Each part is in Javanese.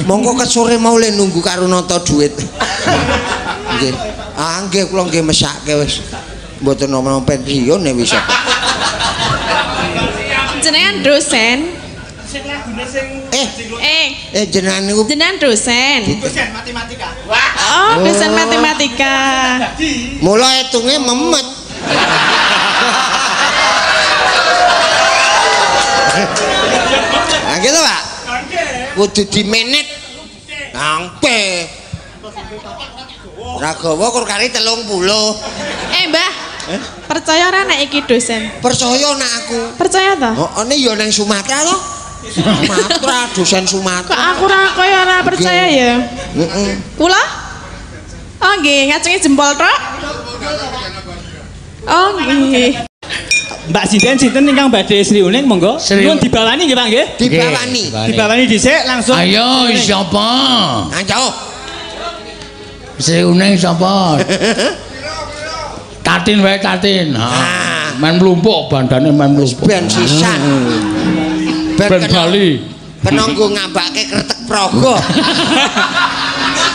Mongko ket sore mau le nunggu karo nata dhuwit. Nggih. Ah nggih kula nggih mesake wis. Mboten napa pensiun e wis. Jenengan dosen. Sing lagune sing jenengan niku jenengan dosen. Dosen matematika. Wah. Oh, dosen matematika. Mula hitunge memet. Nah gitu Pak. Kudu dimenet. Nangpe. Ragawa kur kari 30. Mbah. Percaya ora nek iki dosen? Percaya nek aku. Percaya ta? Heeh, ne ya nang Sumatera to. Sumatera, dosen Sumatera. Kok aku ora kaya ora percaya ya? Heeh. Kula? Oh nggih, ngacungi jempol tok. Oh nggih. Mbak Sinden sinten ingkang badhe Sri Uning monggo. Nyuwun dibawani nggih Pak nggih? Dibawani. Dibawani dhisik langsung. Ayo sapa? Ayo. Sri Uning sapa? Tatin wae Tatin. Ha. Men mlumpuk bandane men mlumpuk. Ben sisan. Ben bali. Kena nggo ngambake kretek praga.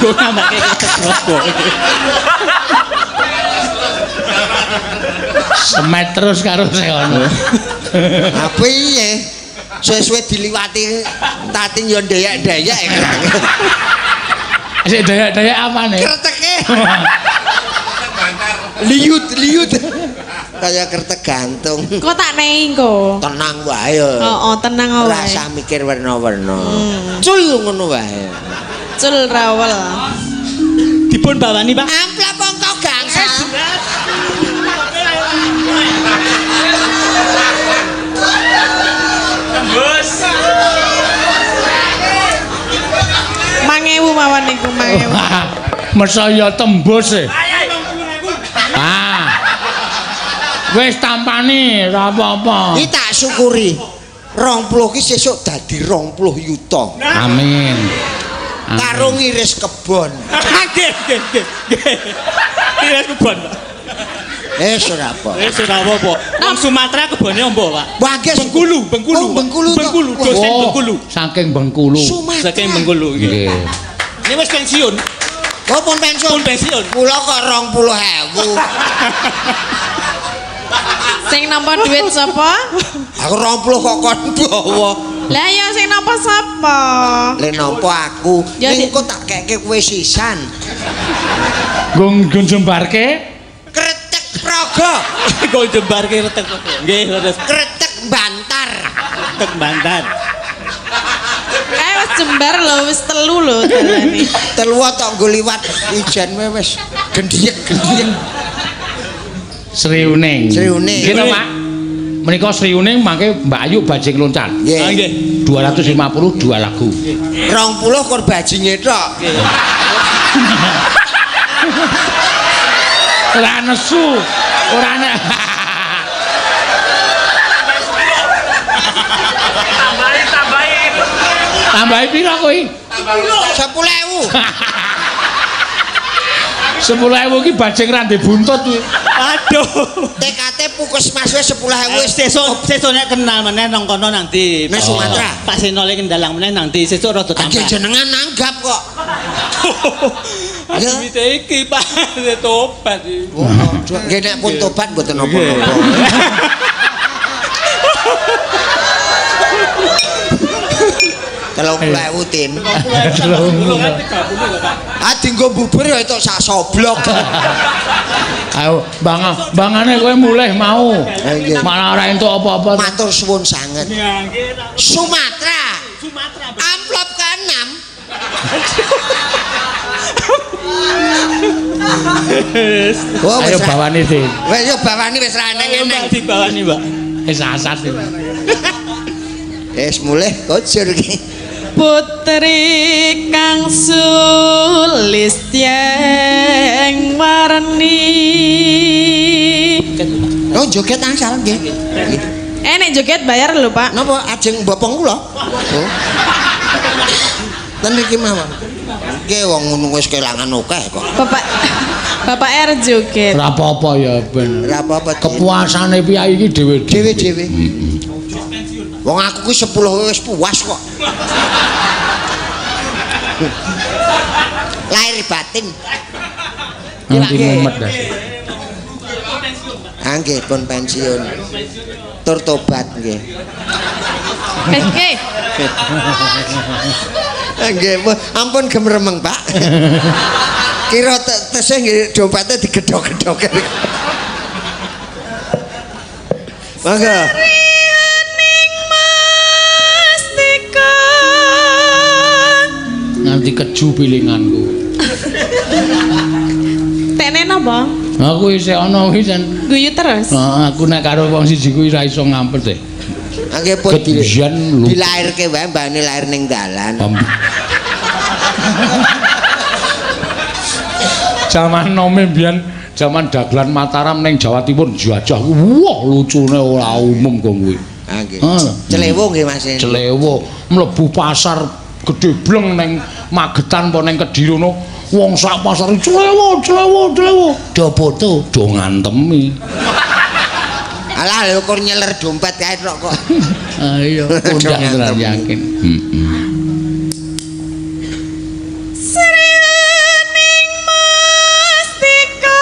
Nggo ngambake kretek praga. Semet terus karo seono. Ha piye? Suwe-suwe diliwati Tatin yo ndeyek-ndeyek. Sik ndeyek-ndeyek apane? Kreteke. Liut-liut. Kaya kretek gantung. Kok tak nei engko? Tenang wae. Heeh, tenang wae. Rasa mikir werna-werna. Cul ngono wae. Cul rawel. Dipun bawani, Pak. Amplop angka gangsal. Tembus. 1000 mawon niku 1000. Mesaya tembus e. Ah. Wis tampani ora apa-apa. Iki tak syukuri. 20 ki sesuk dadi 20 yuta. Amin. Karo ngiris kebon. Nggih, nggih, nggih. Ngiris kebon, Pak. Ora apa. Wis ora apa-apa. Wong Sumatera kebone ombo, Pak. Wah, nggih Bengkulu, Bengkulu. Oh, Bengkulu. Bengkulu, dosen Bengkulu. Saking Bengkulu. Saking Bengkulu nggih. Ini wis pensiun. Oh, pun pensiun. Pun pensiun. Kula kok 20.000. Sing nampa duit sapa? Aku 20 kok kon bawa. Lah ya sing nampa sapa? Le nampa aku. Ning engko tak keke kowe sisan. Nggo jembarke kretek praga. Nggo jembarke kretek praga. Nggih, leres. Kretek bantar. Kretek bantar. Kae wis jembar lho, wis telu lho dalane. Telu tok nggo liwat ijen wis gendhiyek-gendhiyek. Sri Uning. Sri Uning. Nggih to, Pak. Menika Sri Uning mangke Mbak Ayu bajing loncat. Nggih. 252 lagu. 20 kur bajinge tok. Ora nesu, ora nek. Tambahi, tambahi. Tambahi pira kowe? 10.000. 10.000 ki bajing ra ndek buntut kuwi. Aduh. TKT Puskesmas wis 10.000 wis sesuk sesuk nek kenal meneh nang kono nang ndi? Nang Sumatera. Pak Senole kendalang meneh nang ndi? Sesuk rada tambah. Nggih jenengan nanggap kok. Ya iki Pak tobat iki. Nggih nek pun tobat mboten napa-napa. Telung puluh tin. Ah dinggo bubur ya entuk sak soblok. Ayo bangane kowe mulih mau. Malah ora entuk apa-apa. Matur suwun sanget. Sumatera. Sumatera. Amplop ke-6. Ayo bawani Tin. Wis yo bawani wis ra eneng-eneng. Dibawani, Mbak. Wis asat. Wis mulih kocur iki. Putri kang sulistyeng warni. Oh joget angsal nggih. Nek joget bayar lho, Pak. Napa ajeng bopong kula? Oh. Ten iki mawon. Nggih wong ngono wis kelangan akeh kok. Bapak Bapak R joget. Ora apa-apa ya ben. Ora apa-apa. Kepuasane piyai iki dhewe-dhewe. Dhewe-dhewe. Wong aku ki 10 wis puas kok. Lahir batin. Nanti mumet dah. Nggih pun pensiun. Tur tobat nggih. Nggih. Nggih, ampun gemremeng, Pak. Kira tesih nggih dompete digedhok-gedhok. Mangga. Sriuning mustika. Nganti keju pilinganku. Tene napa? Aku isih ana kuwi jan guyu terus. Heeh, aku nek karo wong siji kuwi ora iso ngampet e. Nggih pun dilairke wae mbane lair ning dalan. Jaman nome mbiyen, jaman dagelan Mataram ning Jawa Timur jajah. Wah, lucune ora umum kok kuwi. Ha nggih. Celewo nggih Mas. Celewo mlebu pasar gedhe bleng ning Magetan apa ning Kediri ngono. Wong sak pasar celewo, celewo, celewo. Do foto, do ngantemi. Alah lho kur nyeler dompet kae tok kok. Ah iya, kondang tenan yakin. Heeh. Sriuning mustika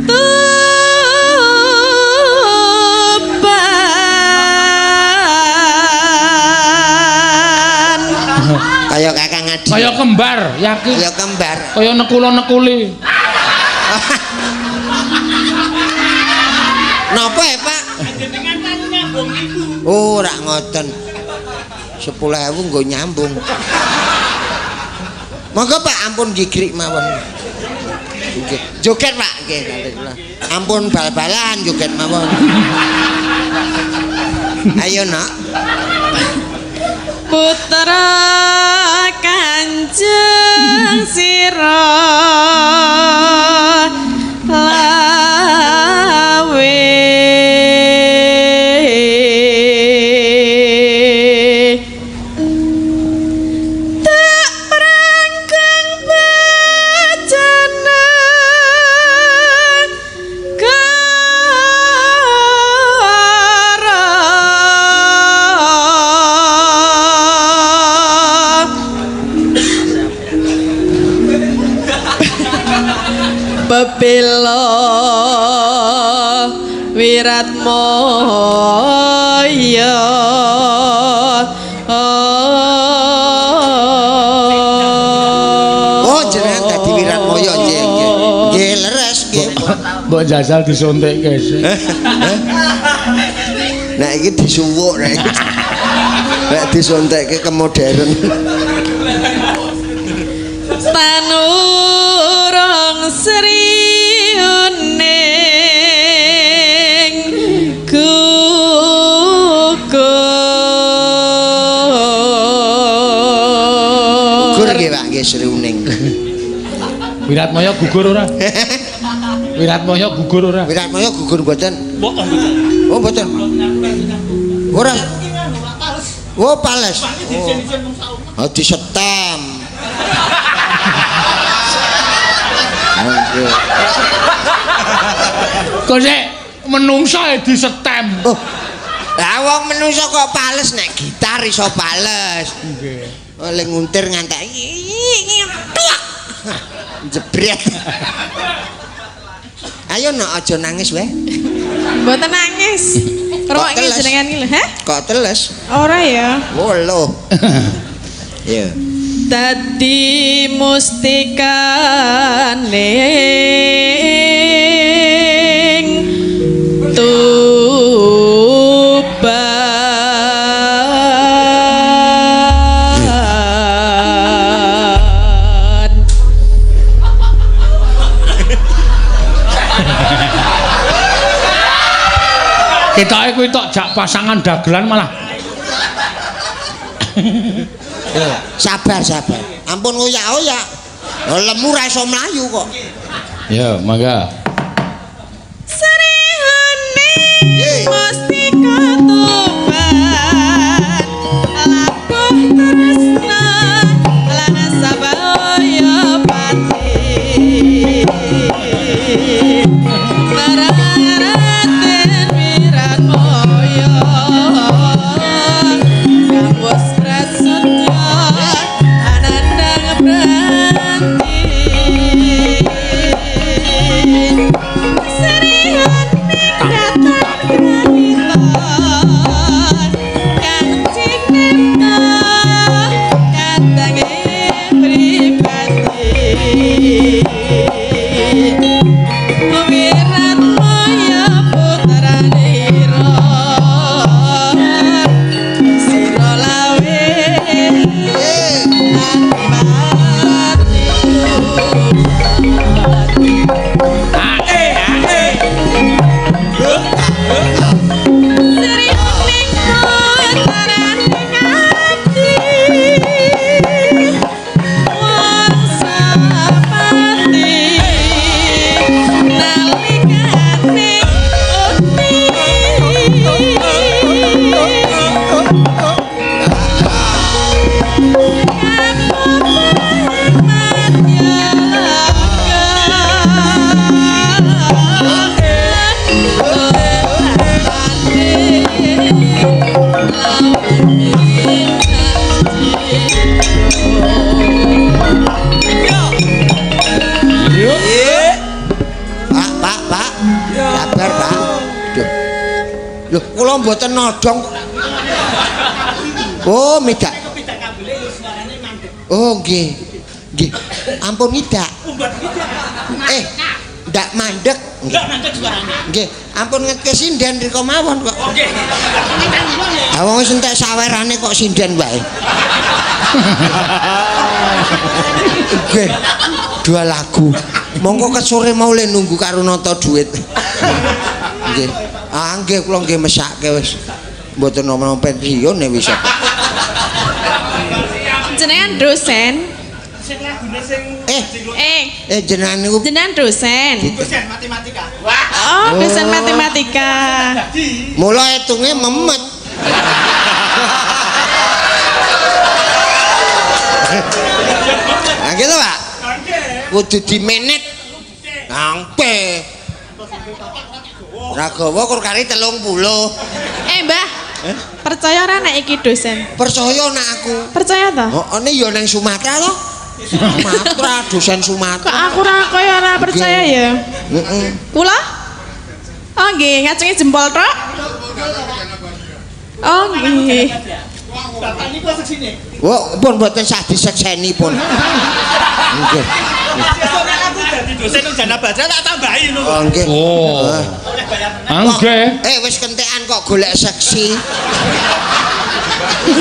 Tuban. Kaya Kakang Adi. Kaya kembar, yakin. Kaya kembar. Kaya nekula-nekuli. Napa ya, Pak? Jenengan tani nyambung iku. Oh, ora ngoten. 10.000 nggo nyambung. Monggo Pak, ampun gigrik mawon. Nggih. Joget Pak, nggih. Ampun bal-balan joget mawon. Ayo, Nak. Putra Kanjeng sira lawe tak prangkeng bejana kara pepilo Wiratmoyo. Oh, jenengan dadi Wiratmoyo nggih nggih. Nggih leres nggih. Mbok jajal disuntikke sik. Nek iki disuwuk nek iki. Nek disuntikke ke modern. Tanurung sriuning gugur. Gugur nggih Pak nggih sriuning. Wiratmoyo gugur ora? Wiratmoyo gugur ora? Wiratmoyo gugur mboten? Mboten. Oh mboten. Ora. Oh pales. Oh disetem. Kok sik menungso e disetem. Oh. Lah wong menungso kok pales nek gitar iso pales. Nggih. Oleh nguntir ngantek. Tuak. Jebret. Ayo nok aja nangis wae. Mboten nangis. Ruwake jenengan iki lho, heh? Kok teles? Ora ya. Oh lho. Iya. Dadi mustikaning Tuban. Ketoke kuwi tok jak pasangan dagelan malah. Sabar, sabar. Ampun ngoyak-oyak. Lemu ra iso mlayu kok. Ya, mangga. Srihuning mustika Tuban, labuh tresna lan sabaya pati. Marang Raden Wiratmoyo, kang wis prasetya. Nodong. Oh, midak. Oh, nggih. Nggih. Ampun ngidak. Eh, ndak mandek. Ndak mandek suarane. Nggih, ampun ngetke sinden riko mawon kok. Oh, nggih. Ha wong wis entek sawerane kok sinden wae. Nggih. Dua lagu. Monggo kesore mau le nunggu karo nata duit. Nggih. Ah nggih kula nggih mesake wis. Mboten napa-napa pensiun wis. Jenengan dosen. Sing lagune sing jenengan niku jenengan dosen. Dosen matematika. Wah. Oh, dosen matematika. Mula hitunge memet. Nah gitu, Pak. Kudu dimenet. Angpe. Ragawa kur kari 30. Mbah. Percaya ora nek iki dosen? Percaya nek aku. Percaya ta? Heeh, ya nang Sumatera to. Sumatera, dosen Sumatera. Kok aku ora kaya ora percaya ya? Heeh. Kula? Oh nggih, ngacungi jempol tok. Oh nggih. Bapak niku seksine. Wah, pun mboten sah disekseni pun. Nggih. Sesuk nek aku dadi dosen nang Jana Bajra tak tambahi ngono. Oh nggih. Oh. Nggih. Wis kentekan kok golek seksi.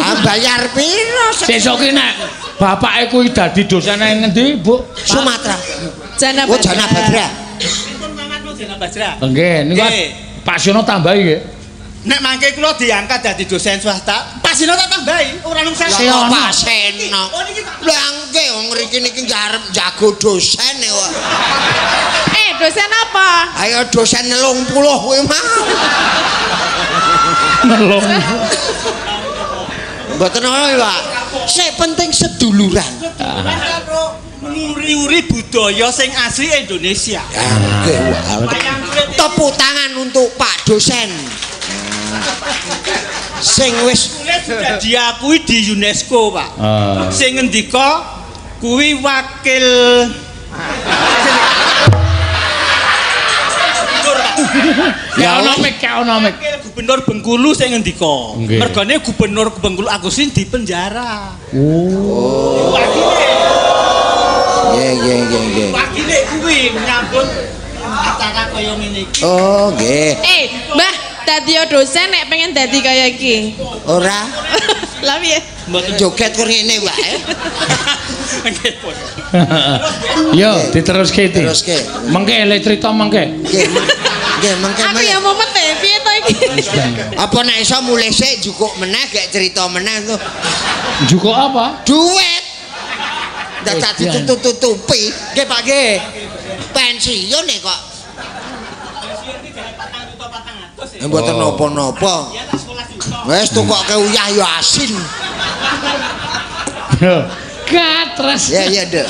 Ah bayar piro? Sesuk ki nek bapake kuwi dadi dosen nang ngendi, Bu? Sumatera. Jana Bajra. Oh, Jana Bajra. Pripun mangan Jana Bajra? Nggih, niku Pak Siono tambahi nggih. Nek mangke kula diangkat dadi dosen swasta, Pak Seno tak tambahi, ora nung Seno. Pak Seno. Lah nggih wong mriki niki arep jago dosen kok. Dosen apa? Ayo dosen 80 kuwi mau. Nelung. Mboten ana, Pak. Sing penting seduluran. Nguri-uri budaya sing asli Indonesia. Nggih. Tepuk tangan untuk Pak dosen. Sing wis sudah diakui di UNESCO, Pak. Sing ngendika kuwi wakil ya ono mik, ono mik. Wakil Gubernur Bengkulu sing ngendika. Mergane Gubernur Bengkulu Agustin di penjara. Oh. Wakile. Nggih, nggih, nggih. Wakile kuwi nyambut acara kaya ngene iki. Oh, nggih. Mbah, dadi dosen nek pengen dadi kaya iki. Ora. Lah piye? Mboten joget kur ngene wae. Nggih, pun. Yo, diteruske iki. Teruske. Mengke le crita mengke. Nggih. Nggih, mengke. Aku ya mumet e, piye to iki? Apa nek iso mulih sik njukuk meneh gek cerita meneh to. Njukuk apa? Duit. Dadak ditutup-tutupi. Nggih, Pak nggih. Pensiun e kok. Mboten napa-napa. Wis tukoke uyah ya asin. Katres. Ya ya, Nduk.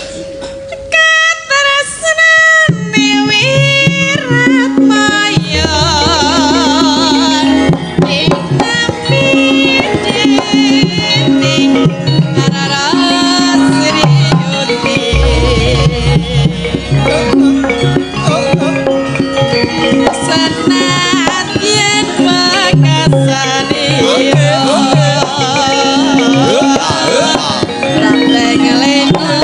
Katresnane wiratmaya ing ning Rarasriyuti. Senadyan wekasanira rambeng lena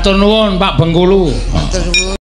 Matur nuwun Pak Bengkulu.